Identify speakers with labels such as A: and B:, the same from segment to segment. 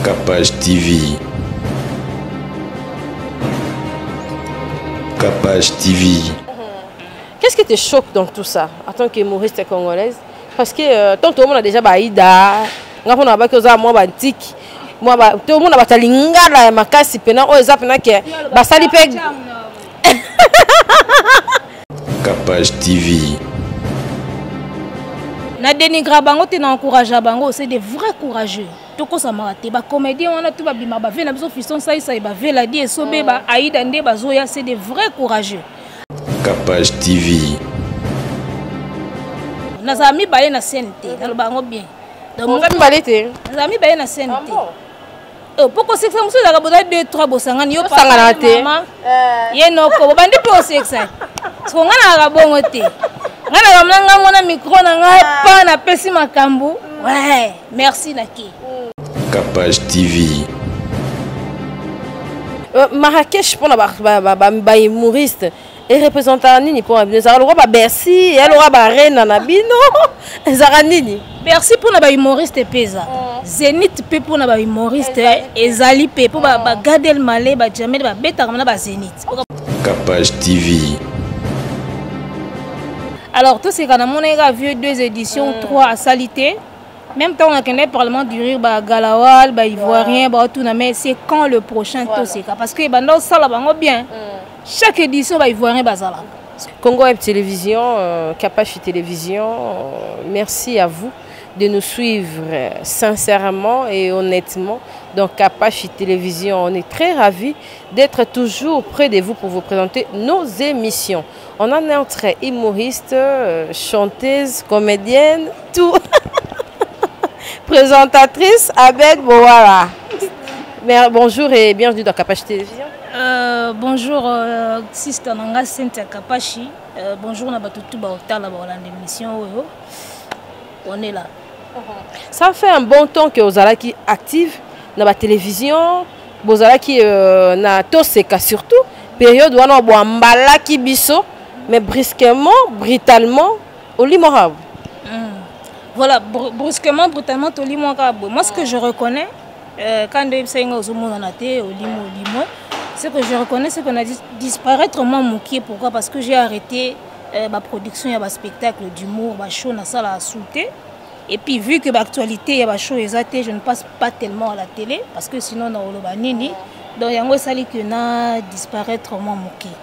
A: Capage TV. Capage TV.
B: Qu'est-ce qui te choque dans tout ça, en tant qu'humoriste congolaise? Parce que tant tout le monde a déjà baïda, nga pona ba koza moi ba ntiki, moi ba tout le monde a ba lingala ya makasi pena oyo eza pena ke basali pe.
A: Capage TV.
C: Na dénigra bango te, na encouragea bango, c'est des vrais courageux. Tokosamaka te, ba comédien wana to babima ba na biso fiston saisa ba vela di esobe ba Aïda nde bazoya, c'est des vrais courageux.
A: Capage TV.
C: Nazala mibale na scène te, naloba yango bien. Donc,
B: Oza mibale te?
C: Nazala mibale na scène
B: Ah
C: te.
B: bon?
C: Po kosekisa mosusu ezalaka boza 2 3 bosangani, yo
B: Bosangana
C: papa,
B: te.
C: mama, ye noko, bobandi mpe osekisa. Siko nga nalaka bongo te. Nga nalaka mona nga mona micro na ngai, pa napesi makambo. Ouais, merci na ki.
A: Capage TV.
B: Marrakech mpona ba humoriste e représentaka nini mpona bino? Ezalaka lokola ba Bercy, eya lokola ba Arena na bino, ezalaka nini?
C: Bercy mpona ba humoriste mpe eza Zénith mpe mpona ba humoriste ezali mpe mpo ba Gad Elmaleh, ba Jamel babetaka na ba Zénith.
A: Capage TV.
C: Alors toseka namonaki kaka vieux 2 éditions, 3 asali te. Même temps, on a qu'un parlement du rire, bah, Galawal, bah, Ivoirien, bah, tout, mais c'est quand le prochain Toseka? Parce que, bah, non, ça, là, bah, bien. Chaque édition, bah, Ivoirien, bah, ça, là.
B: Congo Web Télévision, Kapashi Télévision, merci à vous de nous suivre sincèrement et honnêtement. Donc Kapashi Télévision, on est très ravis d'être toujours près de vous pour vous présenter nos émissions. On en est entre humoriste, chanteuse, comédienne, tout. Présentatrice Abed Bowala. Mais bonjour et bienvenue dans Kapashi Télévision.
C: Bonjour, sister nanga Cynthia Kapashi. Bonjour na batutu ba otala ba olanda émission oyo. On est là.
B: Ça fait un bon temps que ozalaki active dans la télévision, bozalaki na Toseka surtout, période wana bo ambalaki biso, mais brusquement, brutalement, olimora.
C: Voilà, brusquement, brutalement, olimora. Moi, ce que je reconnais, quand je suis au monde en athée, au limo, au limo, ce que je reconnais, c'est qu'on a disparaître moi moqué. Pourquoi? Parce que j'ai arrêté ma production, il y a un spectacle d'humour, ma show, na salle à sauter. Et puis, vu que l'actualité, il y a ma show, je ne passe pas tellement à la télé, parce que sinon, on a le nini. Donc, il y a un sali que na disparaître moi moqué.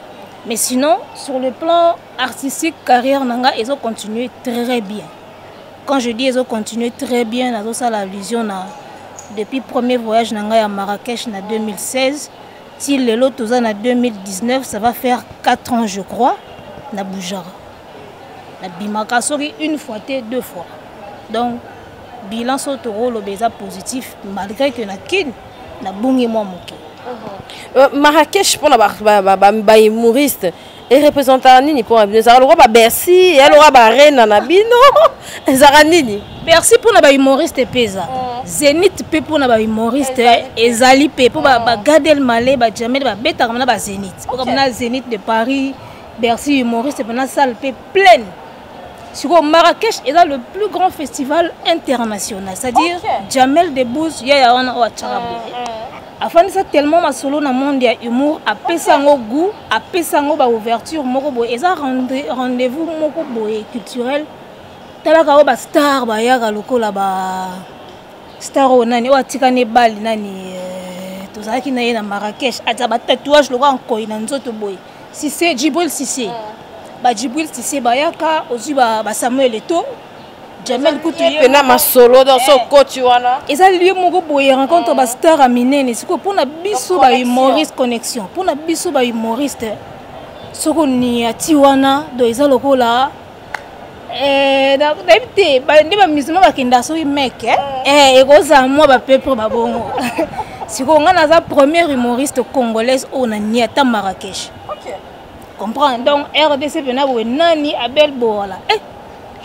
C: Mais sinon, sur le plan artistique, carrière nanga, ils ont continué très bien. Quand je dis ils ont continué très bien, ils ont ça l'allusion na depuis premier voyage nanga à Marrakech na 2016, si le lot toza na 2019, ça va faire 4 ans je crois, na Boujara. Na Bimaka sori une fois te deux fois. Donc bilan so toro lobeza positif malgré que na kin na bungi moi moke.
B: Marrakech pour ba ba ba ba, ba humoriste et représentant nini pour bino? Ezalaka lokola ba Bercy, eya lokola ba Arena na bino, ezalaka nini?
C: Bercy pour ba humoriste mpe eza. Zénith mpe pour ba humoriste ezali mpe po ba Gad Elmaleh, ba Jamel babetaka na ba Zénith. Oka na Zénith de Paris, Bercy humoriste mpe na salle mpe pleine. Siko Marrakech est le plus grand festival international, c'est-à-dire Jamel Debbouze ya ya wana oyo atiaka boye. Afandisa tellement masolo na monde ya humour, apesa yango goût, apesa yango ba ouverture moko boye, eza rendez-vous moko boye culturel. Talaka oyo ba star bayaka lokola ba star oyo nani oyo atikani ebali nani tozalaki na ye na Marrakech, atia ba tatouage lokola nkoi na nzoto boye. Cissé, Djibril Cissé. Ba Djibril Cissé bayaka, ozwi ba Samuel Eto'o. Jamel Kutu ye
B: Pena
C: moko.
B: masolo dans son coach wana.
C: Eza lieu moko boye rencontre ba star ya minene. Siko pona biso
B: Donc,
C: ba
B: connexion.
C: humoriste connexion. Pona biso ba humoriste soko ni ati wana do eza lokola na te, ba nde ba musulman bakenda soki mec, eh? Ekoza mwa ba peuple ba bongo. Siko nga naza première humoriste congolaise oyo na niata Marrakech. Comprends? Donc RDC pena boye nani Abel Bowala.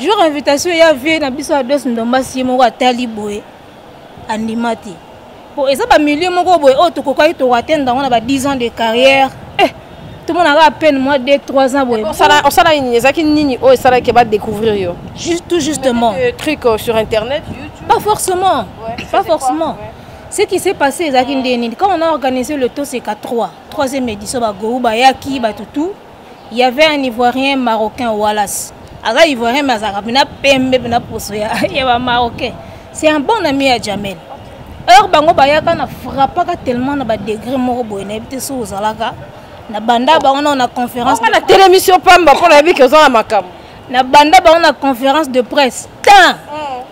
C: Jour invitation ya vie na biso Ados Ndomba si moko atali boye andima te. Po eza ba milieu moko boye oyo tokokaki to atteindre yango na ba 10 ans de carrière. Tout le monde a à peine moi 2 3 ans boye.
B: Osala, osala nini? Ezalaki nini oyo esalaki ba découvrir yo?
C: Juste, tout justement.
B: Des trucs sur internet, YouTube.
C: Pas forcément.
B: Ouais,
C: Pas
B: c'était quoi?
C: forcément.
B: Ouais.
C: Ce qui s'est passé ezalaki nde nini? Quand on a organisé le Toseka 3, troisième édition, bagou bayaki batutu, il y avait un Ivoirien marocain, Wallace. Aza Ivoirien, mais azalaka mpena pembe, mpena poso ya Bamarocain. C'est un bon ami ya Jamel. Heure bango bayaka, na frappaka tellement na badegré moko boye, nayebi te so ozalaka na banda bango na conférence.
B: Na télémission pamba mpo nayebi ke oza na makambo.
C: Na banda bango na conférence de presse tan,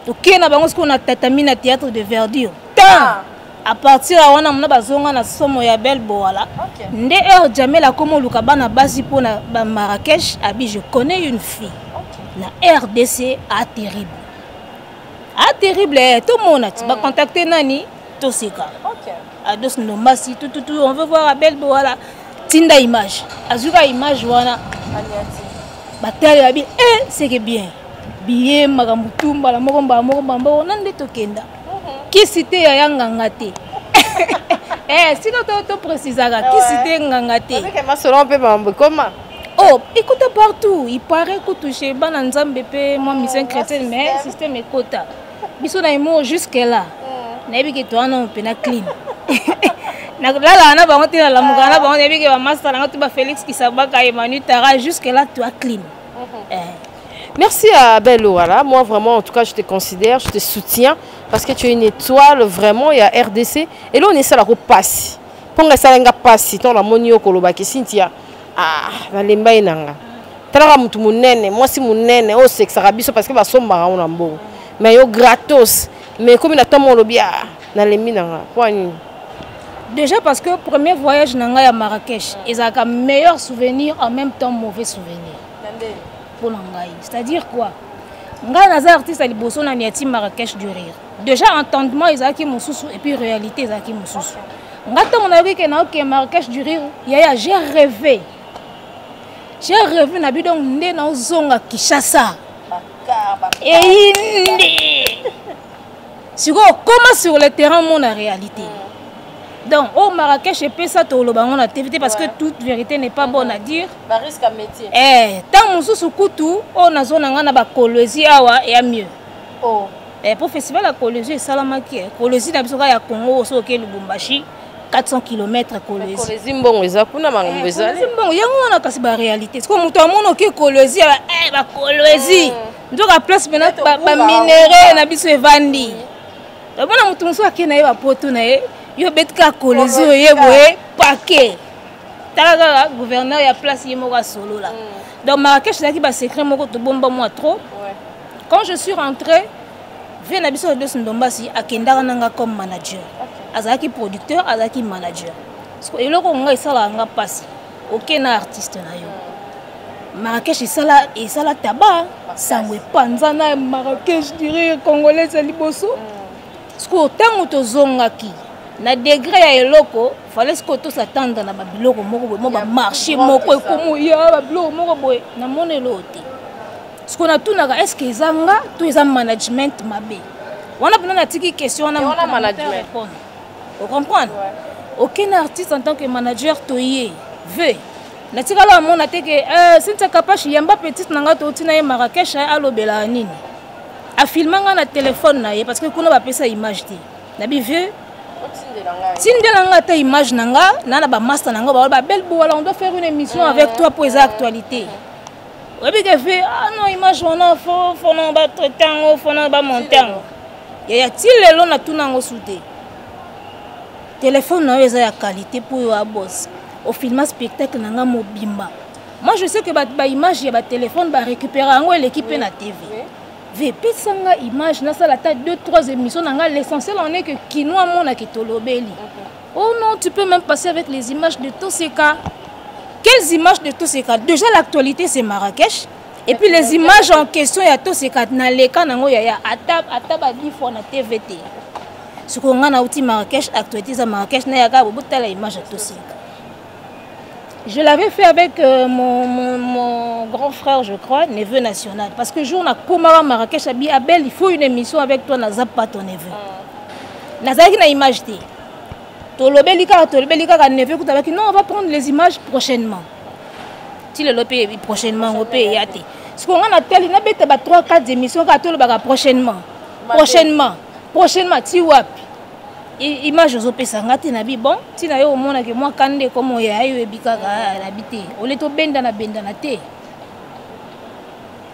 C: tokei na bango sikoyo na tatami na théâtre de verdure tan. À partir ya wana, mona bazonga na somo ya Belle Bowala. Nde heure Jamel akoma oluka bana basi mpo na Bamarakesh, abi je connais une fille na RDC, a terrible, a terrible. Tomona ti bacontacte nani, Toseka, Ados Ndombasi, tututu, on veut voir Abel Bowala, tinda image. Azwika image wana, batali, babi e c'est que bien biye makambo tu mbala moko, mbala moko, mbala moko na nde tokenda kisi te, yaya nganga te. Sika toprécisaka kisi te, nganga te.
B: Masolo mpe mambo ekoma.
C: Oh, ekota partout, il paraît kutu chez bana Nzambe mpe mwa mission chrétienne, mais système ekota biso na emo jusque là. Nayebi ke towana mpena clean, nalalaka na bango te, nalamukaka na bango. Nayebi ke bamaster nanga to baFélix Kisabaka, Emmanuel Tara, jusque là toa clean.
B: Merci à Belle. Voilà. Moi, vraiment, en tout cas, je te considère, je te soutiens parce que tu es une étoile, vraiment, il y a RDC. Et là, on est ça, la passe. Pour ça, la passe. Tant la monio kolobaki Cynthia. Ah, nalemba ye nanga. Talaka mutu munene, mwasi munene, oyo sekisaka biso parce que basombaka ngo na mbongo. Mais yo gratos. Mais comme na tomo olobi, ah, nalembi nanga. Po nini?
C: Déjà parce que premier voyage na ngai ya Marrakech ezalaka meilleur souvenir, en même temps mauvais souvenir mpo na ngai. C'est-à-dire quoi? Ngai naza artiste ya liboso na niati Marrakech du rire. Déjà entendement ezalaki mosusu et puis réalité ezalaki mosusu. Nga ntango nayoki ke naoke Marrakech du rire, yaya, j'ai rêvé, j'ai rêvé na bi. Donc nde naozonga Kinshasa, eyinde sikoyo koma sur le terrain, mona réalité. Donc oyo Marrakech epesa, toloba yango na TV te parce que toute vérité n'est pas bonne à dire.
B: Barisque ya métier.
C: Ntango mosusu kutu oyo nazona nga na bakolwezi awa ya mieux.
B: Oh.
C: Po festival ya Kolwezi esalamaki, Kolwezi na biso kaka ya Congo, so oke Lubumbashi, 400 km Kolwezi.
B: Kolwezi mbongo eza kuna, makambo ezali.
C: Mbongo yango wana, kasi baréalité sikoyo moto amona oke Kolwezi, bakolwezi nzoka place mpena baminerai na biso evandi. Omona moto mosusu ake na ye bapoto na ye, yo obeti kaka Kolwezi, oye boye pake, tala kaka gouverneur ya place ye moko asolola. Donc Marrakech ezalaki basecret moko tobomba mwa trop. Quand je suis rentré, vie na biso Ados Ndombasi akendaka nanga comme manager, azalaki producteur, azalaki manager. Eloko ngai esalaka nga mpasi, oke na artiste na yo Marrakech, esala taba, sango epanzana, Marrakech du rire congolaise ya liboso. Sikoyo ntango tozongaki na degré ya eloko, fallait sikoyo tosatendre na babiloko moko boye, mo bamarché moko ekomoya, babiloko moko boye, namona eloko te. Sikoyo natunaka, est ce que eza nga to eza management mabe wana? Mpena natiki question wana répondre. Ocomprendre, aucun artiste en tant que manager toye ve natikala amona te ke Cynthia Kapashi yamba petite na nga, touti na ye Marrakech, alobelaka nini, afilma nga na telefone na ye parce que kuna bapesa image te. Nabi vieux, tindela nga ata image na nga na bamaster na nga bao babel Bowala, on doit faire une émission avec toi po eza actualité. Oyebi ke fe, ah non, image wana fona batraite yango, fona bamonte yango. Yaya, ti lelo natuna yango su te. Telefone na yo eza ya qualité mpo oyo abos ofilma spectacle na nga mobimba. Moi je sais que baimage ya batelefone barécupéra yango, eleki mpe na TV. Vepesa nga image, nasala ata 2 3 émissions na nga. L'essentiel en est que kino amonaki tolobeli. Oh non, tu peux même passer avec les images de Toseka. Quelles images de Toseka? Déjà l'actualité, c'est Marrakech, et puis les images en question ya Toseka, naleka nango yaya ata ata ba 10 fois na TV te. Sikoyo nga nauti Marrakech, actualité eza Marrakech, nayaka botala image ya Toseka. Je l'avais fait avec mon grand frère, je crois, neveu national. Parce que jour na komara Marrakech, abi Abel, il faut une émission avec toi, naza pas ton neveu. Nazalaki na image te. Tolobeli kaka, tolobeli kaka, neveu kuta baki non, on va prendre les images prochainement. Ti lelo pe prochainement ngo pe ya te. Sikoyo nga natali, nabeta ba 3 4 émissions kaka tolobaka prochainement. Prochainement. Prochainement ti wapi? Image ozopesa nga te, nabi bon, ntina yo omonake mwa kande ekoma oya yo oyebi kaka, nabi te ole tobendana bendana te.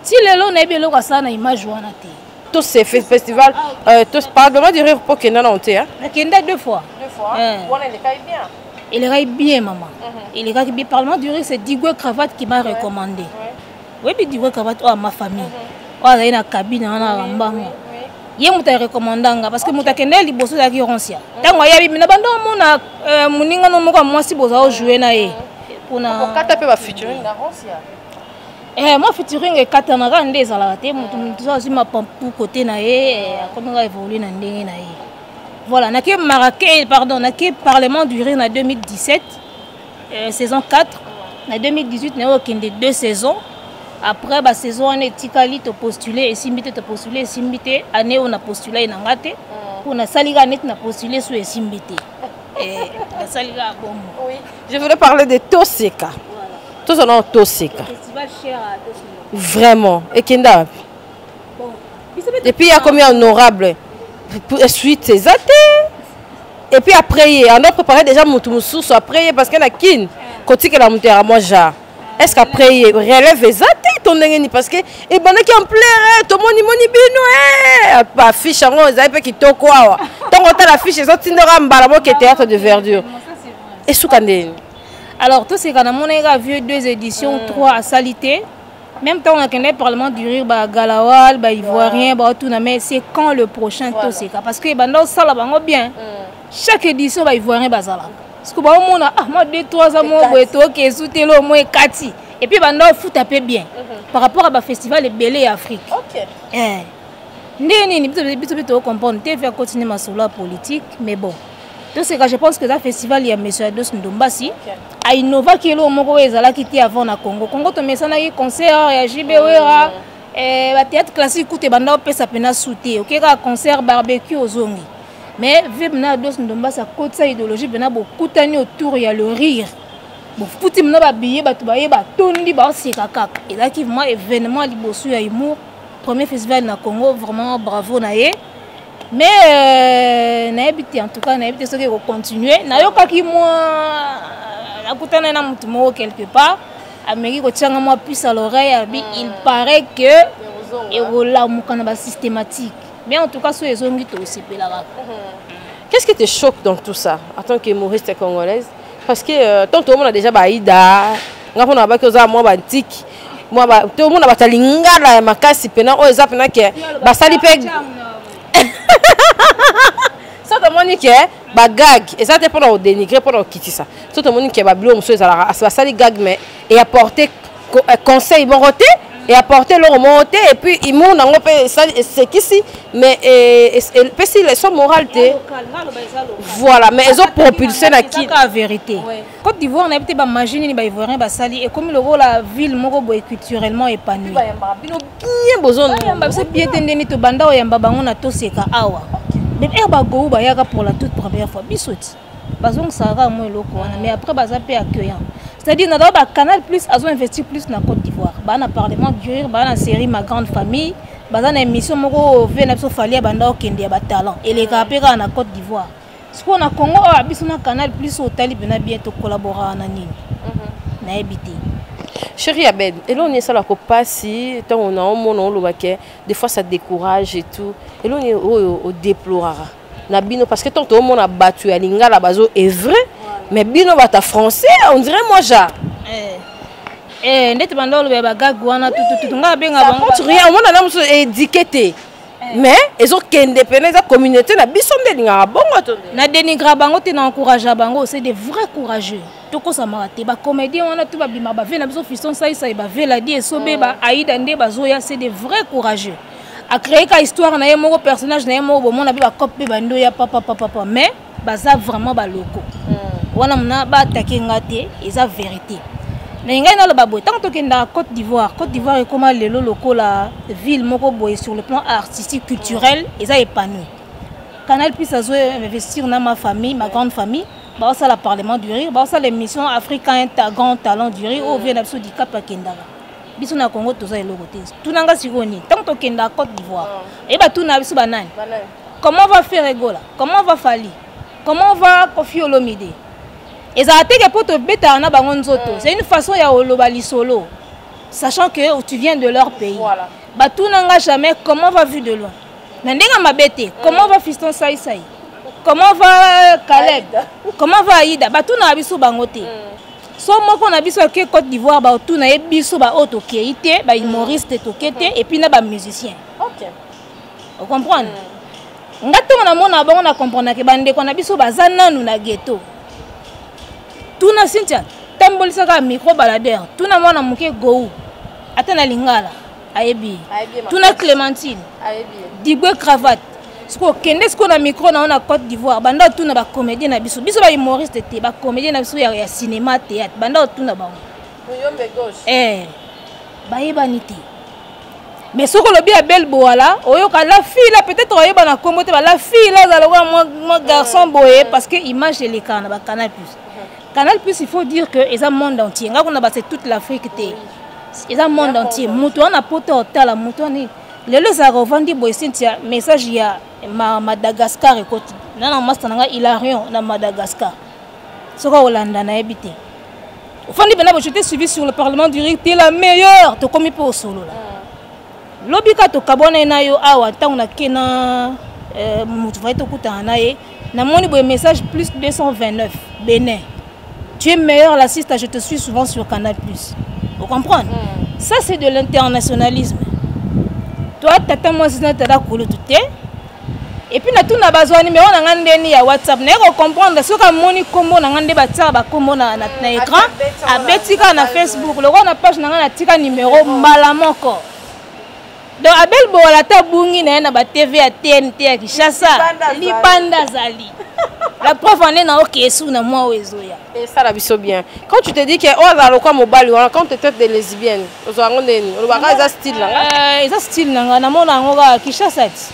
C: Ti lelo nayebi eloko asala na image wana te.
B: Tous ces festival, tous Parlement du rire po kenda na te, hein?
C: Nakenda deux fois.
B: Deux fois. Wana elekaki bien.
C: Elekaki bien, mama. Elekaki bien. Parlement du rire, c'est Digwe Cravate qui m'a recommandé. Oyebi Digwe Cravate oyo ma famille oyo azali na cabine wana ya mbango, ye moto arecommandanga parce que moto akende liboso ezalaki Roncia. Ntango ayabi na bando omona moninga no moko ya mwasi boza ojoue na ye
B: mpona okata mpe bafeaturing na Roncia.
C: Mwa featuring ekatanaka nde ezalaka te. Moto moto azwi mapampu kote na ye, akomika évolue na ndenge na ye. Voilà, nake Marrakech, pardon, nake Parlement du rire na 2017, saison 4. Na 2018 naye okende deux saisons. Après basaison wana etikali, topostule, esimbi te, topostule, esimbi te. Année oyo napostule ye na nga te, mpo nasali kaka neti napostule so esimbi te, nasali kaka bongo.
B: Oui. Je voulais parler de Toseka. Tozala na Toseka.
C: Festival cher à Toseka.
B: Vraiment ekenda wapi?
C: Bon, biso mpe.
B: Et puis akomi honorable, suite eza te. Et puis après ye ando préparé déjà motu mosusu après ye, parce que na Kine kotikela moto yaka mwa genre. Est ce que après ye relève eza te to ndenge nini? Parce que ebandaki ampleur, tomoni moni bino baaffiche yango ezali mpe kitoko awa. Ntongo otala affiche, ezotindaka mbala moke théâtre de verdure, esuka ndeni?
C: Alors Toseka, namonaki kaka vieux deux éditions, trois asali te. Même temps nakende Parlement du rire, bagalawal, baivoirien baotuna: mais c'est quand le prochain Toseka? Parce que ebanda osala bango bien, chaque édition baivoirien bazalaka, parce que baomona ah moi 2, 3 ans mo boye toke esuteli omo ekati. Et puis banda ofuta mpe bien par rapport à bafestival ebele ya Afrique. Ndenge nini biso mpe tocomprendre te faire continuer masolo ya politique. Mais bon, Toseka, je pense que eza festival ya monsieur Ados Ndombasi. Ainnovaki eloko moko oyo ezalaki te avant na Congo. Congo tomesanaki concert ya JB, Wera, bathéâtre classique kuta ebanda opesa mpena su te, oke kaka concert, barbecue, ozongi. Mais ve mpena Ados Ndombasi akotisa idéologie mpena, bokutani autour ya le rire, bofuti mna babillet, bato baye batondi, baoseka kaka. Ezalaki vraiment événement ya liboso ya humour, premier festival na Congo. Vraiment bravo na ye. Mais nayebi te, en tout cas nayebi te soki ekocontinue. Nayokaki mwa nakutana na motu moko quelque part, ameki kotianga mwa puce à l'oreille, abi il paraît que ekolamuka na basystématique. Mais en tout cas so ezongi, tosepela kaka.
B: Qu'est-ce qui te choque dans tout ça en tant qu'humoriste congolaise? Parce que tant tout le monde a déjà baïda, nga mpona baki oza mwa bantiki mwa tomona bato alingala ya makasi mpena oyo eza mpena ke basali mpe so tomoni ke bagag eza te mpona kodénigre, mpona kokitisa. So tomoni ke babiloko mosusu ezalaka basali gag, mais eapporte conseil moko te, eapporte eloko moko te. Et puis humour nango mpe esekisi, mais epesi leçon morale te. Voilà, mais ezopropulse na
C: kaka vérité. Côte d'Ivoire, nayebi te bamagie nini baivoirien basali, ekomi lokola ville moko boye culturellement épanoui.
B: Bino bien
C: bozoyamba biso bien te. Ndeni tobanda oyamba bango na Toseka awa, mais ere bagou bayaka pour la toute première fois, biso ti bazongisaka kaka mwa eloko wana. Mais après baza mpe accueillant, c'est-à-dire na dao bacanal Plus azo investir plus na Côte d'Ivoire. Baa na Parlement du rire, baa na série Ma grande famille, baza na émission moko ve na biso Fali ya banda okende ya batalent, elekaka mpe kaka na Côte d'Ivoire. Sikoyo na Congo awa, biso na Canal Plus otali mpena bien, tokolaboraka na nini, nayebi te.
B: Chéri Abed, eloko nini esalaka mpasi ntango na omona oloba ke des fois ça décourage et tout? Eloko nini oyo odeploraka na bino? Parce que ntango toomona bato ya lingala bazo œuvre, mais bino bato ya français, on dirait moi genre
C: Ndeti banda oloba ya bagag wana tutututu, ngai abenga
B: bango rien. Omona na mosusu éduqué te, mais ezokende pene eza communauté na biso nde elingaka bongo to.
C: Na dénigra bango te, na encourage bango. C'est des vrais courageux, tokosamaka te. Bacomédien wana to babima bave na biso Fiston Saisai, baveladi Esobe, baaida nde bazoya, c'est des vrais courageux. Acréé ka histoire na ye moko, personnage na ye moko, bomona mpe bacope mpe bando ya papapapapa, mais baza vraiment baloko wana mona baatake nga te, eza vérité. Na ngai naloba boye, ntango tokendaka Côte d'Ivoire, Côte d'Ivoire ekóma lelo lokola ville moko boye sur le plan artistique, culturel, eza épanoui. Canal Plus azo investir na Ma famille, Ma grande famille, baosala Parlement du rire, baosala émission Africa un grand talent du rire oyo vie na biso Dikap akendaka. Biso na Congo toza eloko te. Tunanga sikoyo nini? Ntango tokendaka Côte d'Ivoire, eyeba tuna biso banani: comment va Ferre Gola? Comment va Fali? Comment va Koffi Olomide? Ezala te ke mpo tobetaka na bango nzoto. C'est une façon ya oloba lisolo, sachant que tu viens de leur pays.
B: Voilà.
C: Batuna nga jamais comment va Vue de Loin. Na ndenge mabe te. Comment va Fiston Sai Sai? Comment va Caleb? Comment va Aïda? Batuna biso bango te. So moko na biso ake Côte d'Ivoire, batuna ye biso ba oyo tokei te, ba humoriste toke te, et puis na ba musicien. Ocomprendre? Nga ntongo namona bango na comprendre ke bandeko na biso baza nanu na ghetto. Tuna Cynthia, tambolisaka micro baladeur, tuna mwana moke Gou, ata na lingala ayebi. Tuna Clémentine, Digwe cravate. Sikoyo okende sikoyo na micro na yo na Côte d'Ivoire, banda otuna ba comédien na biso, biso ba humoriste te, ba comédien na biso ya cinéma, théâtre, banda otuna bango. Bayebani te. Mais soki olobi ya Belle Boala, oyoka la fille là, peut-être oyeba na kombo te, ba la fille là azala lokola mwa garçon boye, parce que image elekaka na ba Canal Plus. Canal Plus, il faut dire que eza monde entier. Nga kuna ba c'est toute l'Afrique te. Eza monde entier. Moto wana poto otala, moto wana lelo ezalaka ovandi boye, Cynthia, message ya Madagascar ekoti. Na na master na nga Hilarion na Madagascar. Soki olanda nayebi te. Ofandi pena boye, je t'ai suivi sur le Parlement du Rire, t'es la meilleure. Tokomi mpe osolola. Lobi ka tokabwana ye na yo awa, ntango nake na motu vaye tokutana na ye, namoni boye message plus 229 Bénin. Tu es meilleure la sister, je te suis souvent sur Canal Plus. Vous comprenez? Ça c'est de l'internationalisme. Toi tata mwasi na tata kulutu te. Et puis natuna bazwa numéro na nga ndeni ya WhatsApp, naye ko comprendre soki amoni kombo na nga nde batiaka ba kombo na écran, abeti kaka na Facebook, lokola na page na nga natika numéro mbala moko. Donc Abel Bowala ata bungi na ye na ba TV ya TNT ya Kinshasa, libanda azali. La preuve en est na okesu na mwa oyo ezoya.
B: Et ça la biso bien. Quand tu te dis que oh azala lokola mobali wana, quand tu traites des lesbiennes, ozwa yango ndeni? Olobaka eza style na nga?
C: Eza style na nga, namona yango kaka Kinshasa ti.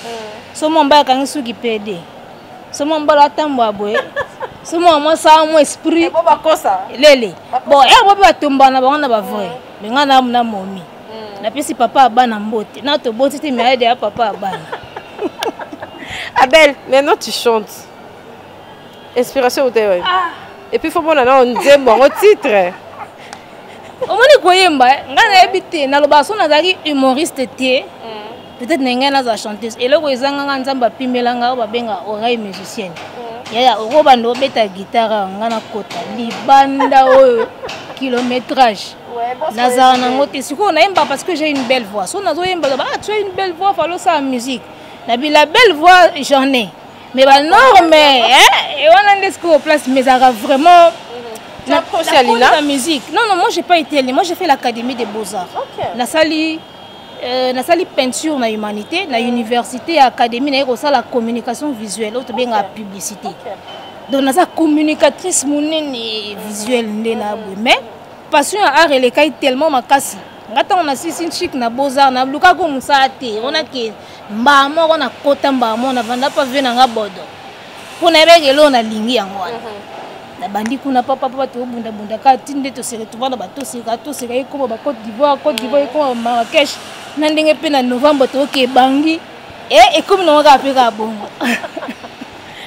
C: So mwa mobali akangi suki PD. So mwa mobali atambola boye. So mwa mwasi aza mwa esprit.
B: Eh, bo bakosa.
C: Lele.
B: Bakosa.
C: Bon, eh, bo mpe batombana na bango na ba vrai. Mais nga na momi. Napesi papa ya bana mbote. Na toboti te, mais ayede ya papa ya bana.
B: Abel, maintenant tu chantes. Inspiration ou t'es, ouais. Et puis faut bona na nzembo ngo titre.
C: Omoni koyemba, nga nayebi te, naloba so nazalaki humoriste te. Peut-être na ngai naza chanteuse. Eloko ezanga nga Nzambe apimela nga oyo babenga oreille musicienne. Yaya, okobanda obeta guitare nga nakota libanda oyo kilométrage. Nazala nango te. Sikoyo nayemba parce que j'ai une belle voix. So nazoyemba, ah, tu as une belle voix, fallait ça musique. Nabi la belle voix, j'en ai. Mais ba norme, hein, et on a des scores place, mais ça va vraiment.
B: Tu as approché Alina?
C: La musique. Non, non, moi j'ai pas été allée. Moi j'ai fait l'académie des beaux-arts. Nasali peinture na humanité, na université, académie, na ça la communication visuelle, autre bien la publicité. Donc nasa communicatrice monene visuelle nde na boye. Mais passion ya art elekai tellement makasi. Nga ntango nasisi nchik na beaux-arts, na luka ko mosala te. Wana ke mbaa moko na kota mbaa moko, na vanda pa vie na nga bodo. Mpo nayebaki eloko nalingi yango wana. Nabandi kuna papa, papa, tobunda-bunda kaka ti nde tose retrouva na batoseka, toseka ekoma ba Côte d'Ivoire, Côte d'Ivoire ekoma ba Marrakech, na ndenge mpe na novembre toyoka ebangi, e ekomi nango kaka mpe kaka bongo.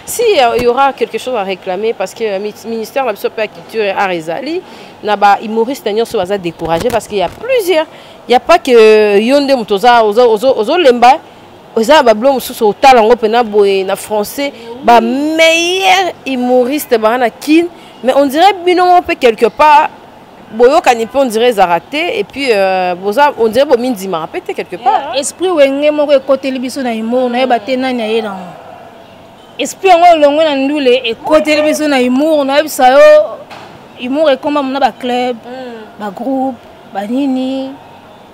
B: Si il y aura quelque chose à réclamer parce que ministère de la culture et art ezali na ba humoriste nyonso baza découragé parce qu'il y a plusieurs, il y a pas que yonde moto oza, oza, oza, ozo lemba, oza ba blo mosusu otala yango mpena boye na français, ba meilleur humoriste ba na kin, mais on dirait bino moko mpe quelque part boyokani mpe on dirait ezalaka te, et puis boza, on dirait bomindimaka mpe te quelque part, hein.
C: Esprit wenge moko ekoteli biso na humour, nayeba te nani aye nango. Esprit yango elongwe na ndule ekoteli biso na humour, nayebisa yo humour ekoma mona ba club, ba groupe, ba nini.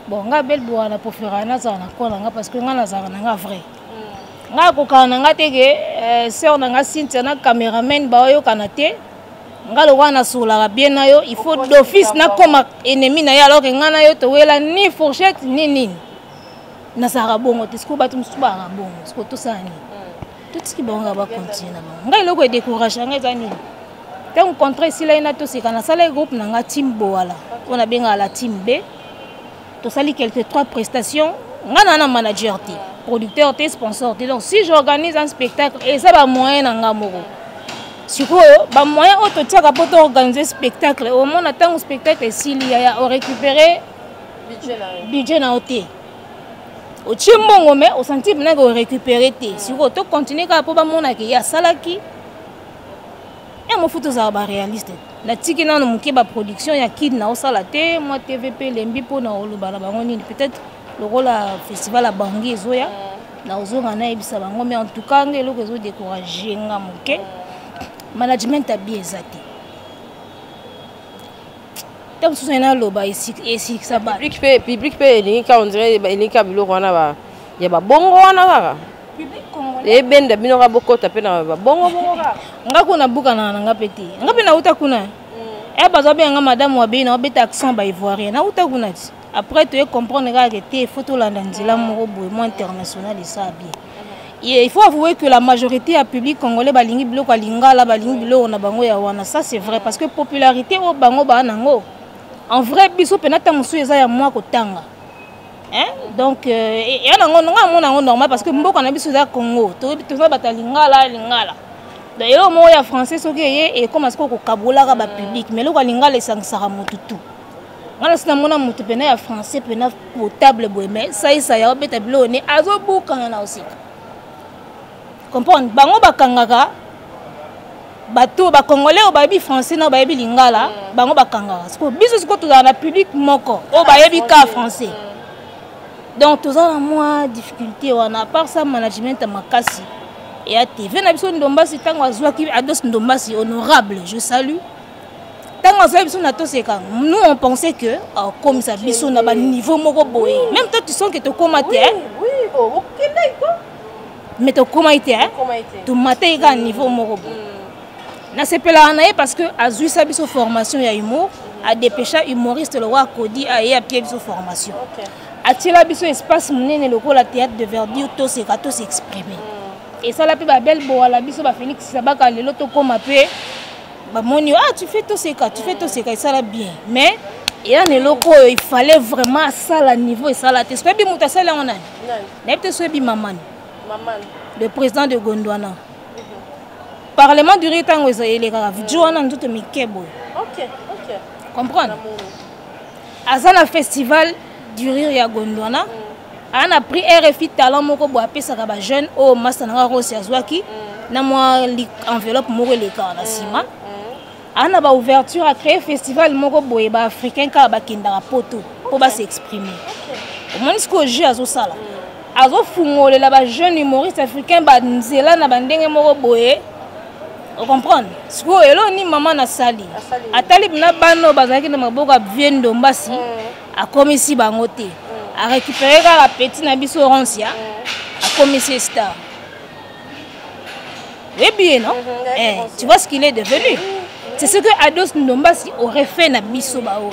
C: Bon, nga Belle Boa na préférera nazala na coin na nga parce que nga nazala na nga vrai. Nga akokana na nga te ke sœur na nga Cynthia na cameraman ba oyokana te. Nga lokola nasololaka bien na yo, il faut d'office nakoma ennemi na ye alors que nga na yo towela ni fourchette ni nini. Nazalaka bongo te, sikoyo bato mosusu bazalaka bongo, sikoyo tosala nini? Totiki bango kaka bacontinue na bango. Ngai eloko edécourage nga eza nini? Ntango contrat esilaki na toseka, nasalaki groupe na nga team Boala, oyo nabengaka la team B. Tosali quelques 3 prestations. Nga na na manager te, producteur te, sponsor te. Donc si j'organise un spectacle, eza ba moyen na nga moko. Sikoyo bamoyen oyo totiaka mpo toorganize spectacle, omona ntango spectacle esili, yaya, orécupere budget na yo te. Otie mbongo, mais osentir mpenaka orécupere te. Sikoyo tocontinue kaka mpo bamonaka ye asalaki ya mofu. Tozala baréaliste. Natiki nano moke baproduction ya kid na osala te. Mwa TV mpe elembi mpona oloba na bango nini. Peut-être lokola festival ya Bangi ezoya, na ozonga nayebisa bango. Mais en tout cas, nga eloko ezodécourage nga moke, management abi eza te. Ntango mosusu naye naloba esikisa bato.
B: Public mpe elingi kaka, on dirait elingi kaka biloko wana ya babongo wana kaka. Ebenda bino kaka, bokota mpe na babongo bongo kaka.
C: Nga kuna bukanaka na nga mpe te. Nga mpe nauta kuna e, bazwa benga madame Wabei, na obeta accent baivoirien. Nauta kuna ti après toye comprendre kaka te, faut tolanda nzela moko boye mo international, esala bien. Et il faut avouer que la majorité ya public congolais balingi biloko ya lingala, balingi biloko na bango ya wana. Ça, c'est vrai, parce que popularité oyo bango baa nango, en vrai, biso mpena ntango mosusu eza ya mwa kotanga, hein? Donc ya nango nga amona yango normal, parce que mboka na biso eza Congo, toza bato ya lingala lingala. Donc eloko moko ya français soki eye, ekóma sikoyo kokabolaka bapublic, mais eloko ya lingala esangisaka motu tu. Nga nasi namona motu mpena ya français mpena potable boye, mais saisaya obeta biloko ne azobukana na osika comprendre. Bango bakangaka bato bacongolais oyo bayebi français na bayebi lingala, bango bakangaka. Sikoyo biso sikoyo tozala na public moko oyo bayebi ka français, donc toza na mwa difficulté wana. À part ça, management ya makasi eya TV na biso Ndombasi. Ntango azwaki Ados Ndombasi, honorable, je salue, ntango azwaki biso na Toseka, nous on pensait que akomisa biso na baniveau moko boye. Même toi, tu sens que tokóma te, mais tokomaki te, tomataki kaka niveau moko boye. Nasepelaka na ye parce que azwisa biso formation ya humour, adépêcha humoriste lokola Kodi, aye apie biso formation, atiela biso espace monene lokola théâtre de verdure. Toseka, tosexprime, esala mpe babele bowala biso bafélix Sabaka. Lelo tokóma mpe bamoni: "Ah, tu fais Toseka, tu fais Toseka." Esala bien, mais eya na eloko oyo il fallait vraiment asala niveau, esala te. Soki oyebi moto asali yango nani, nayebi te. Soki oyebi Mamani, le président de Gondwana, parlement du rire, ntango elekaka video wana, nzoto mike boye, comprendre, aza na festival du rire ya Gondwana, aa na prix RFI talent moko boye apesaka bajeune oyo. Masa nanga Rosi azwaki na mwa enveloppe moko elekaka na nsima. Aa na baouverture, acréé festival moko boye, baafricain kaka bakendaka poto mpo bas'exprime. Omoni sikoyo jeu azosala, azofungolela bajeune humoriste africain banzela na bandenge moko boye, ocomprendre. Sikoyo eloko nini mama nasali? Atali na bana oyo bazalaki na maboko ya vieux Ndombasi, akomisi bango te. Arécupéré kaka petit na biso Roncia, akomisi star. Oyebi ye, non? Eh, tu vois ce qu'il est devenu? C'est ce que Ados Ndombasi aurait fait na biso baoyo.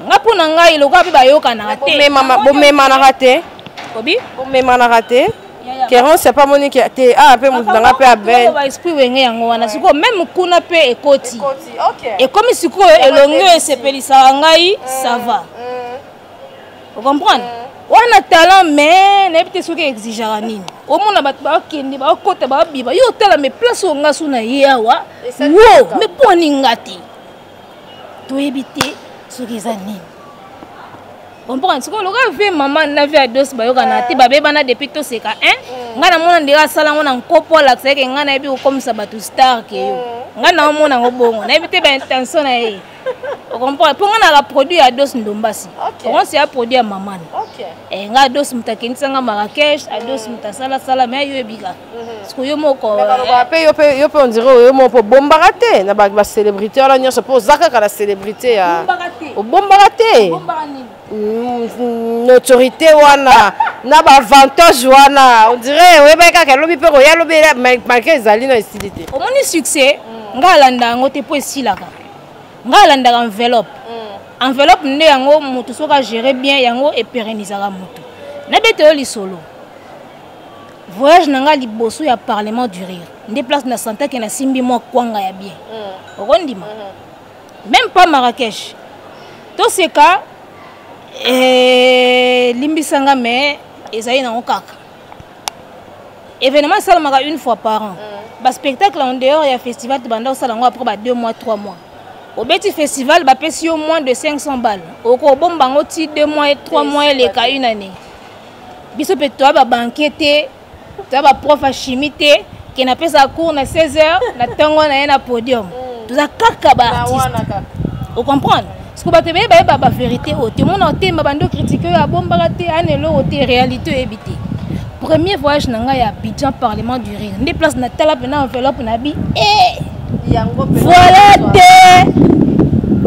C: Nga, mpo na ngai, lokola mpe bayokanaka te.
B: Bomemanaka te?
C: Obi.
B: Bomemanaka te? Keronse pa moniki te awa mpe moto nanga mpe abel.
C: Baesprit wenge yango wana. Sikoyo même kuna mpe ekoti, ekomi sikoyo elongi oyo esepelisaka ngai, ça va, ocomprendre wana talent. Mais nayebi te soki exigeaka nini. Omona bato bakende, bakota, babima, yo otala, mais place oyo nga so na ye awa wo, mais mpo aninga te, toyebi te soki eza nini, comprendre. Sikoyo lokola vieux mama na vieux Ados bayokana te, babebana depuis Toseka 1. Ngai namona ndenge asala yango na nkopo, alakisa eke ngai nayebi kokomisa bato star ke yo. Ngai naomona yango bongo, nayebi te baintention na ye, ocomprendre. Mpo ngai naka produit ya Ados Ndombasi, okonsi ya produit ya mamani. Ngai Ados moto akendisanga Marrakech, Ados moto asalasala, mais yo ebika sikoyo yo moko.
B: Mpe yo mpe, on dirait yo moko mpo obombaka te na bacélébrité wana nyonso, mpo oza kaka na célébrité ya obombaka te notoriété wana na baavantage wana. On dirait oyebaki kaka elobi mpe koya lobi, malgré ezali na esili te.
C: Omoni succès, ngai alanda yango te mpo esilaka. Ngai alandaka enveloppe. Enveloppe nde yango motu soki agéré bien yango, epérennisaka motu. Nabete yo lisolo, voyage na ngai liboso ya parlement du rire, nde place na santake, nasimbi mwa kwanga ya bien, okondima, même pas Marrakech. Toseka, limbisanga, mais ezali nango kaka. Événement esalamaka une fois par an. Baspectacle en dehors ya festival, tobanda kosala yango après ba 2 mois, 3 mois. Obeti festival, bapesi yo moins de 500 balles, okobomba yango ti 2 mois et 3 mois, eleka une année. Biso mpe toya babanquier te, toya baprof ya chimie te ke napesaka cours na 16 heures na ntongo na ye na podium. Toza kaka baartiste, ocomprendre? Siko bato ebele bayeba bavérité oyo te. Omona otemba bando critique oyo abombaka te, ana eloko te, réalité oyebi te. Premier voyage na ngai ya Abidjan, Parlement du Rire nde place natala mpena enveloppe na bi e voilà te.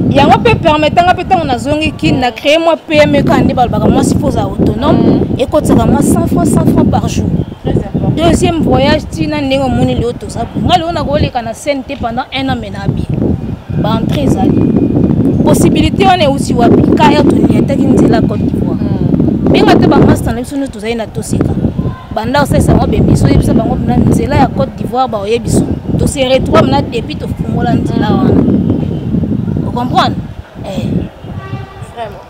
C: Yango mpe permettanga mpe ntango nazongi Kine, na créé mwa PME kaka nde balobaka mwasi fo ozala autonome, ekotisaka mwa 100 francs, 100 francs par jour. Deuxième voyage, ntina ndenge omoni lelo toza boye, ngai lelo nakoleka na scène te pendant un an, me na bien baentrée ezali. Possibilité wana euti wapi? Kaya toniataki nzela Côte d'Ivoire, benga te bamaster na biso nyonso tozali na toseka banda osalisa bango bemiso, oyebisa bango na nzela ya Côte d'Ivoire, baoyebi biso tose retrouve na depuis tofungola nzela wana, ocomprendre eh.
B: Vraiment.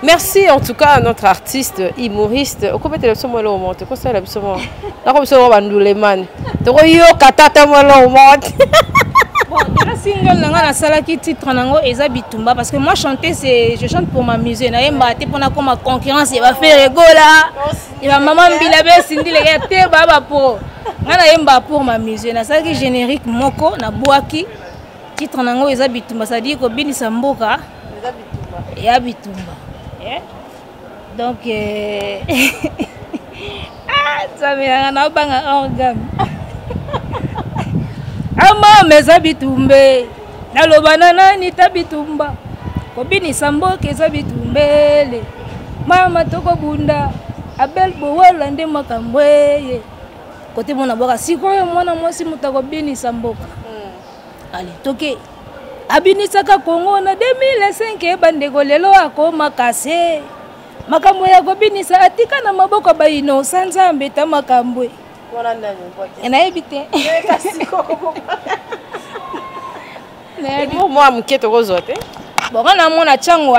B: Merci en tout cas à notre artiste humoriste. Okobetela biso mwa eloko moko te, kosala biso mwa nako biso mwa bandulemani, tokoyoka tata mwa eloko moko te.
C: Bon, déjà single na nga nasalaki, titre nango eza Bitumba, parce que moi, chanter, c'est je chante pour m'amuser. Nayembaka te mpona koma concurrence ya baFerre Gola, ya bamama Mbila besindileka te, baya bapo. Nga nayembaka pour m'amuser. Nasalaki générique moko, nabwaki, titre nango eza Bitumba, c'est-à-dire kobinisa mboka ya bitumba. Eh? Donc ah, Nzambe nanga, naobanga organe amama eza bitumbe, naloba na nani ta bitumba, kobinisa mboka eza bitumbele, mama tokobunda Abel Bowala nde makambo eye kote mona bwaka. Sikoyo mwana mwasi moto akobinisa mboka, ale toke abinisaka Kongo na 2005. Bandeko, lelo akoma kase makambo ya kobinisa atika na maboko ya bainosa. Nzambe ta makambo nayebi te.
B: Mwa moke tokozwa te?
C: Bon, nga namona ntango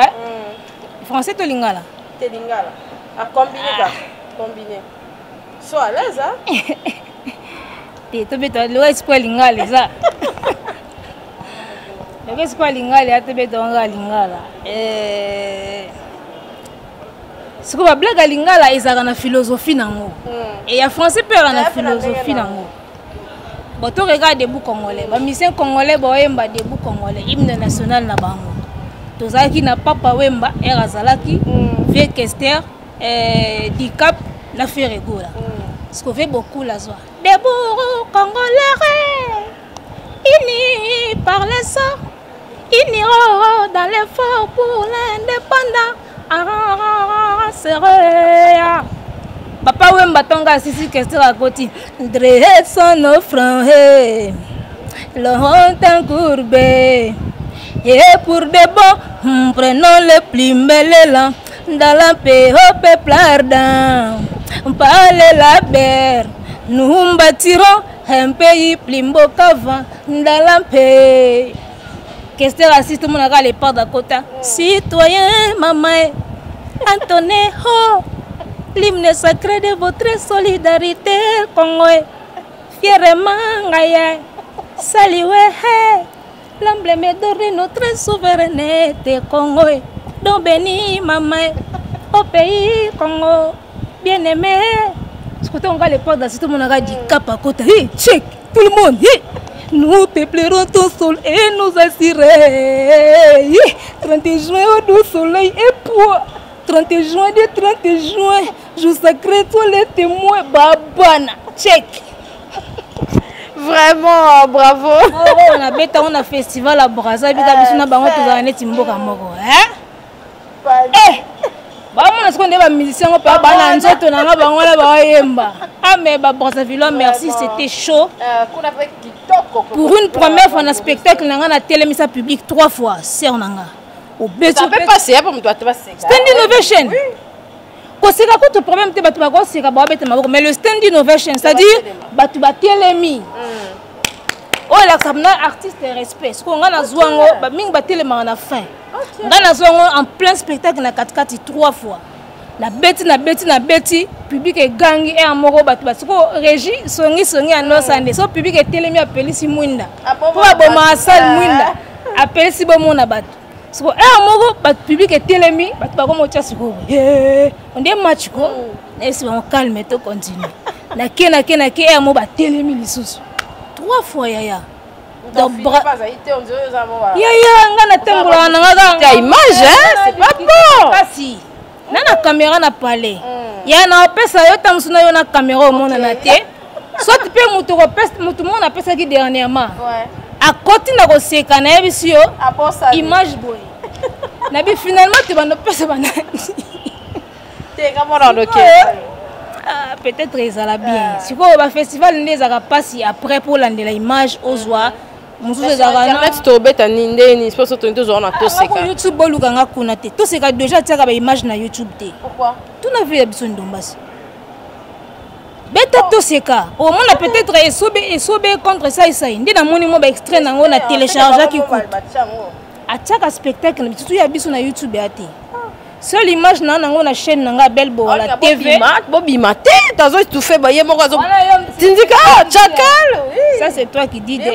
C: français to lingala.
B: Te, lingala acombine kaka, combine so à l'aise.
C: Te, tobeta lelo espoir lingala, eza lelo espoir lingala ya tobeta wanga lingala. Sikoyo bablague ya lingala ezalaka na philosophie nango e ya français mpe ezalaka na philosophie nango. Bon, to regarde Debout Congolais, bamusicien congolais baoyemba Debout Congolais, hymne national na bango. Tozalaki na Papa Wemba ere azalaki, vieux Kester, Dicap na Ferre Gola. Siko ve bokula azwa Debout Congolais, unis par le sang, unis dans l'effort pour l'indépendance. Papa Wemba ntongo asisi, Kester akoti: dressons nos fronts, longtemps courbés, et pour de bon prenons le plus l'élan dans la paix au peuple ardent par la guerre, nous bâtirons un pays plus beau qu'avant dans la paix. Kester assiste, monaka le part d'Akota citoyen mama Antoine ho l'hymne sacré de votre solidarité. Congo fièrement ngaye salué l'emblème doré notre souveraineté. Congo donc béni maman au pays Congo bien-aimé. Sikoto nga le porte d'assiste, monaka Dicap akota: hey, check tout le monde, hey! Nous peuplerons ton sol et nous assurer 30 juin au doux soleil et poids 30 juin de 30 juin, jour sacré, toi les témoins babana check.
B: Vraiment, bravo.
C: Oh, nabeta ngo na festival ya Braza, bika biso na bango tozala neti mboka moko. Eh, bamona sikoyo nde bamusicien ngo mpe bana nzoto na nga bango wana baoyemba. Ah, mais babrazzaville, merci, c'était chaud. Pour une première fois na spectacle na nga, natelemisa public trois fois, sœur na nga. Standing ovation, koseka kutu problème te, bato bakoseka, baobeta maboko, mais le standing ovation, c'est-à-dire bato batelemi, oyo elakisa na artiste respect. Sikoyo ngai nazwa yango mingi batelemaka na fin, ngai nazwa yango en plein spectacle na katikati trois fois. Nabeti, nabeti, nabeti, public egangi heure moko, bato basiko régie songi songi ya nosande so public etelemi, apelisi mwinda mpo babomaka salle mwinda, apelisi bomona bato. Siko heure moko bato, public etelemi, bato bakoma otya sikoyo onde match ko. Nayebisi bango calme, to continue. Nake, nake, nake, heure moko batelemi lisusu trois fois, yaya. Donc yaya, nga natambolaka na nga
B: kaka image, c'est pas bon.
C: Kasi na na caméra na palais ya na opesa yo ta mosu na yo na caméra omonana te. Soit mpe moto motu moko napesaki dernièrement akoti na koseka, nayebisi yo image boye nabi finalement tobanda opesa banani. Ah, peut-être ezala bien. Sikoyo bafestival nde ezalaka mpasi après mpo olandela image ozwa mosusu.
B: Ezalaka tobeta nini ndeni mpo so toni tozwa na Toseka.
C: YouTube, bolukanga kuna te. Toseka déjà atiaka baimage na YouTube te. Tuna vie ya biso Ndombasi, beta Toseka, omona peut-être Esobe, Esobe contre Saisai nde namoni mwa baextrait nango na téléchargeaki kutu. Atiaka spectacle na bisusu ya biso na YouTube ya te. Seule image na nango na chaîne na nga Belle Bowala TV.
B: Bobima te, tazo étouffer baye moko azo tindika chakal.
C: Ça, c'est toi qui dis de.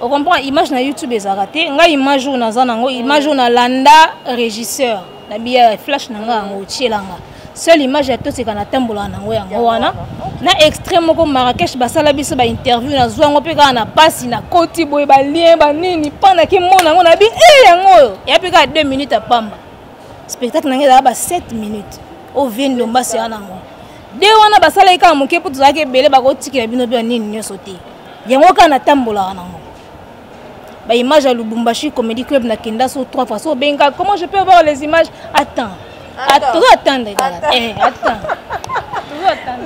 C: On comprend, image na YouTube ezalaka te. Ngai image oyo naza nango, image oyo nalanda régisseur na biya flash na nga yango otielanga. Seule image ya Toseka natambolaka nango yango wana na extrait moko Marrakech basala biso bainterview, nazwa yango mpe kaka na pasi, nakoti boye balien banini mpa nakimona yango na bi e yango oyo ya mpe kaka 2 minutes apamba. Spectacle na ngai ezalaka ba 7 minutes oyo vie Ndombasi ya nango de wana basalaki kaka moke mpo tozalaki ebele, bakotikela bino mpe nini nyonso te. Yango kaka natambolaka nango baimage ya Lubumbashi Comedy Club. Nakenda so trois fois so obenga comment je peux avoir les images. Attends, tozo attendre kaka, attends.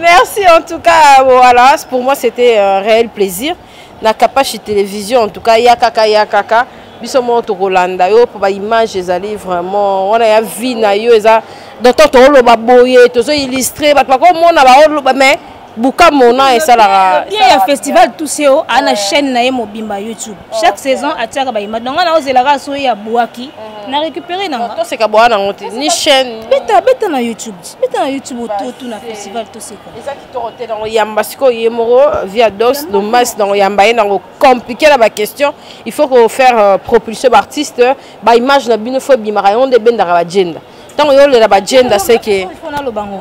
B: Merci en tout cas. Voilà, pour moi c'était un réel plaisir na Kapashi Télévision. En tout cas, yakaka, yakaka biso moko tokolanda yo mpo baimage ezali vraiment wana ya vie na yo. Eza donc toloba boye, tozo illustrer bato bakomona baoloba, mais buka mona esalaka.
C: Bien ya festival Tuseo aa na chaîne na ye mobimba YouTube, chaque saison atiaka baimage. Donc nga na ozelaka so ya bwaki na récupéré nanga.
B: Toseka bwa nango te ni chaîne.
C: Beta, beta na YouTube, beta na YouTube ototu na festival Toseka.
B: Eza kitoko te. Nango yamba sikoyo ye moko via dos Domas, nango yamba ye nango compliqué na baquestion. Il faut ko faire propulsion baartiste, baimage na bino fo ebimaka, yango nde ebendaka bagenda. Ntango yo olela bagenda seke.
C: Naloba ngo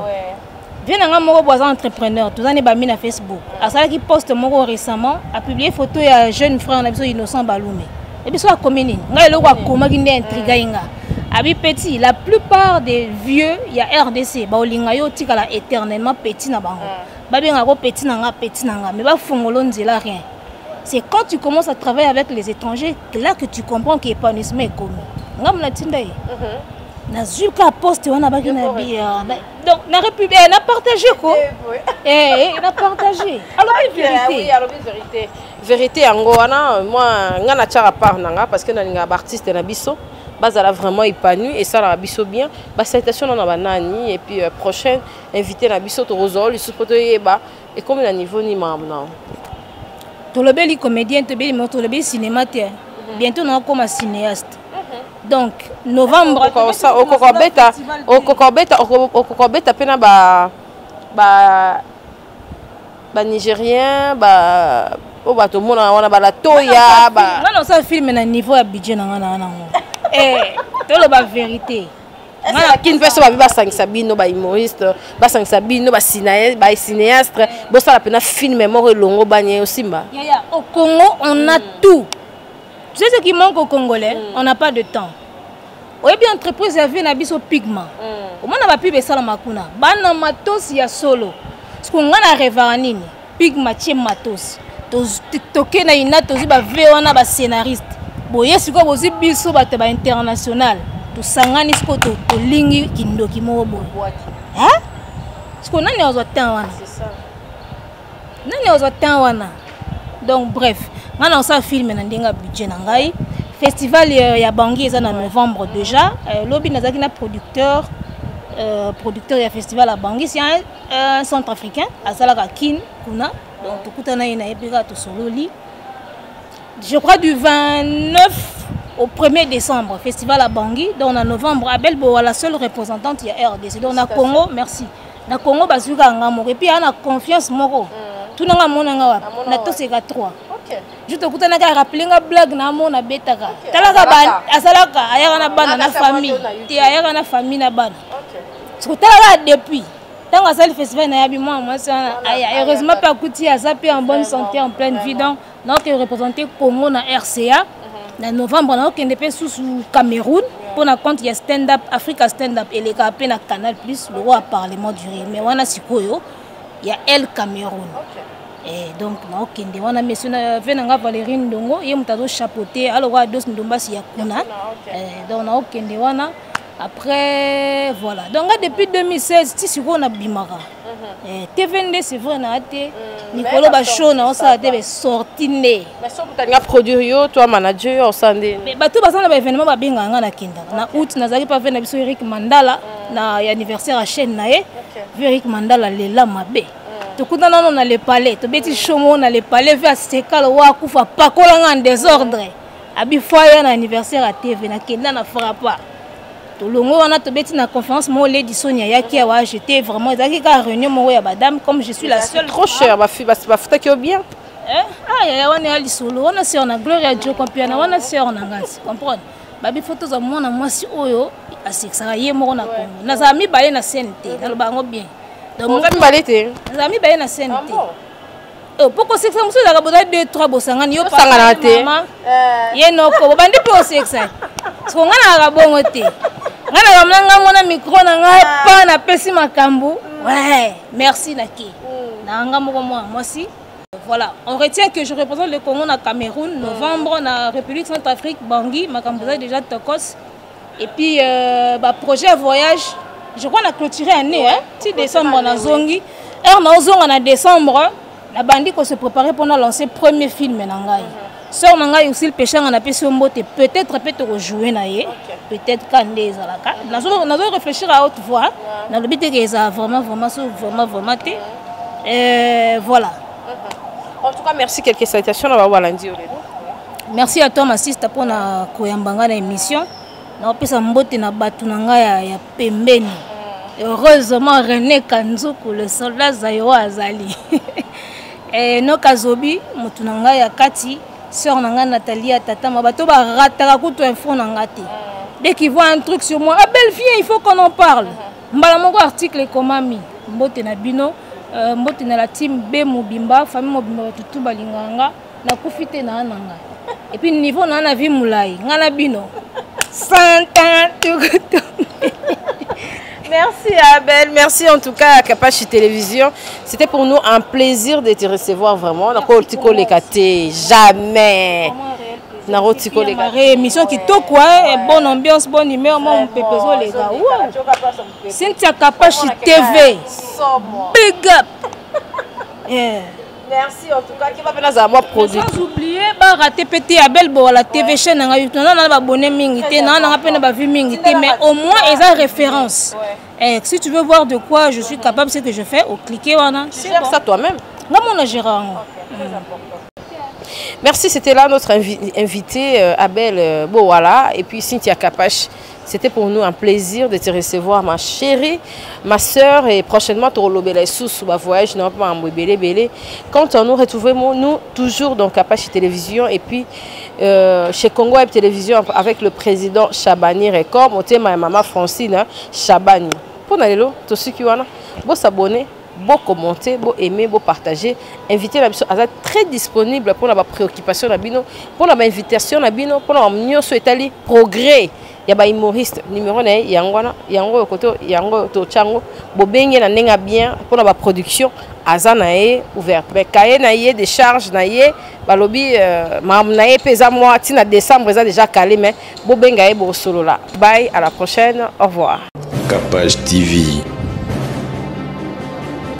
C: vie na nga moko bo aza entrepreneur, toza ne bami na Facebook. Asalaki poste moko récemment, apublie photo ya jeune frère na biso Innocent Balume. E biso akomi nini? Ngai eloko akomaki nde intrigai nga. Abi petit, la plupart des vieux ya RDC baolinga yo otikala éternellement petit na bango, babengaka petit na nga, petit na nga, mais bafungolo nzela rien. C'est quand tu commences à travailler avec les étrangers là que tu comprends que épanouissement ekomi. Nga mona tinda ye, nazwi ka poste wana baki na bi donc na république na partage ko na partage, alobi vérité.
B: Oui, alobi vérité, vérité yango wana. Moi nga natiaka part na nga parce que nalingaka baartiste na biso bazala vraiment épanoui, esalaka biso bien. Basalutation na banani et puis prochaine invité na biso tokozwa lisusu mpo toyeba ekomi na niveau nini makambo na.
C: Tolobeli comédien, tobeli mo, tolobeli cinéma te. Bientôt nakokoma cinéaste, donc novembre.
B: Okoka obeta, okoka obeta mpe na ba banigérien ba oyo bato omonaka wana balatoya.
C: Nga na osala film na niveau ya budget na nga na nango, toloba vérité.
B: Kini mpe so babi basangisa bino bahumoriste, basangisa bino bacinéaste, bosala mpena film moko elongo bani osimba.
C: Yaya, au Congo on a tout. Tu sais ce qui manque au Congolais? On n'a pas de temps. Oyebi entreprise ya vie na biso Pigma, omona bapub esalama kuna, bana matosi ya solo. Siko nga na rêvaka nini? Pigma tie matos, toke na ina, tozwi bave wana bascénariste boye. Sikoyo bozwi biso bato ya bainternational, tosangani sikoyo, tolingi kindoki moko boye. Sikoyo nani azwa temps wana? Nani azwa temps wana? Donc bref, ngai na osala film na ndenge ya budget na ngai. Festival ya Bangui eza na novembre déjà. Lobi nazalaki na producteur ya festival ya Bangui, c'est un centre africain asalaka Kine kuna. Donc tokutana ye, nayebi kaka tosololi, je crois du 29. Au 1er décembre, festival à Bangui. Donc en novembre, Abel Boa, la seule représentante ya RDC. Donc na Congo, merci. Na Congo bazuka nga moko et puis ana confiance moko. Tunanga mona nga wapi? Na toseka 3. Je tokutanaka, rappeler nga blague na mona betaka. Talaka ba asalaka, ayaka na bana na famille. Te, ayaka na famille na bana. Soki depuis ntango asali festival, nayabi mwana mwasi wana aya. Heureusement mpe akuti aza mpe en bonne santé, en pleine vie. Donc naoke représenter Congo na RCA na novembre. Naokende mpe susu Cameroun mpo na compte ya Stand Up Africa. Stand Up elekaka mpe na Canal Plus, le roi Parlement du rire, mais wana sikoyo ya El Cameroun. Eh, donc naokende wana, monsieur na ve na nga Valérie Ndongo, ye moto azochapeauté alokwa Dos Ndombasi ya kuna. Eh, donc naokende wana après, voilà. Donc nga depuis 2016 ti sikoyo nabimaka. Eh, TV nde, c'est vrai, na te mikolo bashow na osala te, basorti nde.
B: Mais soki otalinga produire yo to manager yo, osala nde?
C: Mais bato baza na baévénement, babengaka nga, nakendaka. Na août nazalaki mpa ve na biso Eric Mandala na ya anniversaire ya chaîne na ye. Ve Eric Mandala lela mabe, tokutana nano na Le Palais, tobeti show moko na Le Palais. Ve asekala wa akufa, pakolanga en désordre, abi fo aya na anniversaire ya TV. Nakenda na frappa, tolongo wana, tobeti na conférence moko. Lady Sonia ayaki awa, j'étais vraiment, ezalaki kaka réunion moko ya badame, comme je suis la seule.
B: Trop cher, bafutaki yo bien?
C: Eh, ah yaya, wana ya lisolo wana, sœur na Gloria Jokompiana wana, sœur na nga, comprendre babi fo tozwa mwana mwasi oyo asekisaka ye moko na Congo. Nazala mibale na scène te, naloba yango bien.
B: Donc oza mibale te?
C: Nazala mibale na scène te. Po kosekisa mosusu ezalaka boza 2 3, bosangani, yo
B: Osangana te.
C: mama, ye noko, bobandi mpe osekisa. Siko nga nalaka bongo te. Nga nakamona nga mona micro na ngai pa napesi makambo, ouais, merci, nake na nga moko mwana mwasi. Voilà, on retient que je représente le Congo na Cameroun, novembre, na République Centrafrique, Bangui, makambo eza déjà tokos. Et puis bah, projet voyage, je crois na clôturer année, hein, ti décembre na zongi. Heure na ozonga na décembre, na bandi ko se préparer pour na lancer premier film na ngai. Sœur na ngai aussi peshanga na pesi mbote, peut-être peut rejouer na ye, peut-être kande ezalaka. Nazo réfléchir à haute voix. Na lobi te que eza vraiment vraiment so vraiment vraiment te. Voilà.
B: En tout cas, merci. Quelques salutations na babalandi oyo lelo.
C: Merci à toi, ma sister, mpona koyamba ngai na émission. Naopesa mbote na bato na ngai ya pembeni. Heureusement René Kanzuku, le soldat Zairo, azali nokazobi motu na ngai ya kati, sœur na ngai Nathalie ya tata ma bato barataka kutu info na ngai te. Dès qu'ils voient un truc sur moi: «Abel, viens, il faut qu'on en parle.» Mbala moko article ekomami. Mbote na bino, mbote na la team B mobimba, famille mobimba, bato tu balingaka nga. Nakufi te, naa na ngai, et puis niveau naa na vie molai, ngai na bino 100 ans tukutu.
B: Merci Abel, merci en tout cas à Kapachi Télévision. C'était pour nous un plaisir de te recevoir vraiment. Nakotiko lekate, jamais. Nakotiko lekate.
C: Émission kitoko, hein, bonne ambiance, bonne humeur, moi mon pepe ezoleka. Wow. Cynthia Kapachi TV. Big up. Yeah.
B: Merci en tout cas. Qui va venir à moi produit.
C: Sans oublier barater pe te Abel Bowala TV, chaîne na ngai. Na na babone mingi te, na na pe na ba vues mingi te, mais au moins eza référence. Eh, si tu veux voir de quoi je suis capable, ce que je fais, au cliquer wana.
B: Tu gères ça toi-même?
C: Nga mona gérant yango.
B: Merci, c'était là notre invité Abel Bowala et puis Cynthia Kapache. C'était pour nous un plaisir de te recevoir, ma chérie, ma sœur, et prochainement, tu sous sous voyage, non pas belé belé. Quant à nous, retrouvez-nous toujours dans Kapache Télévision et puis chez Congo Web Télévision avec le président Chabani Record, motema et maman Francine, hein, Chabani. Pour lelo, tosuki wana, bo s'abonner, bo commenter, bo aimer, bo partager. Invité na biso aza très disponible pour la préoccupation na bino, pour la invitation na bino, pour la nyonso etali progrès ya ba humoriste. Numéro na ye yango wana, yango koto yango totyango, bobenge na ndenge ya bien mpona baproduction. Aza na ye ouverte, mais cahier na ye de charge na ye, balobi makambo na ye mpe eza mwa ntina décembre, eza déjà calé, mais bobenga ye, bosolola. Bye, à la prochaine, au revoir.
A: Capage TV.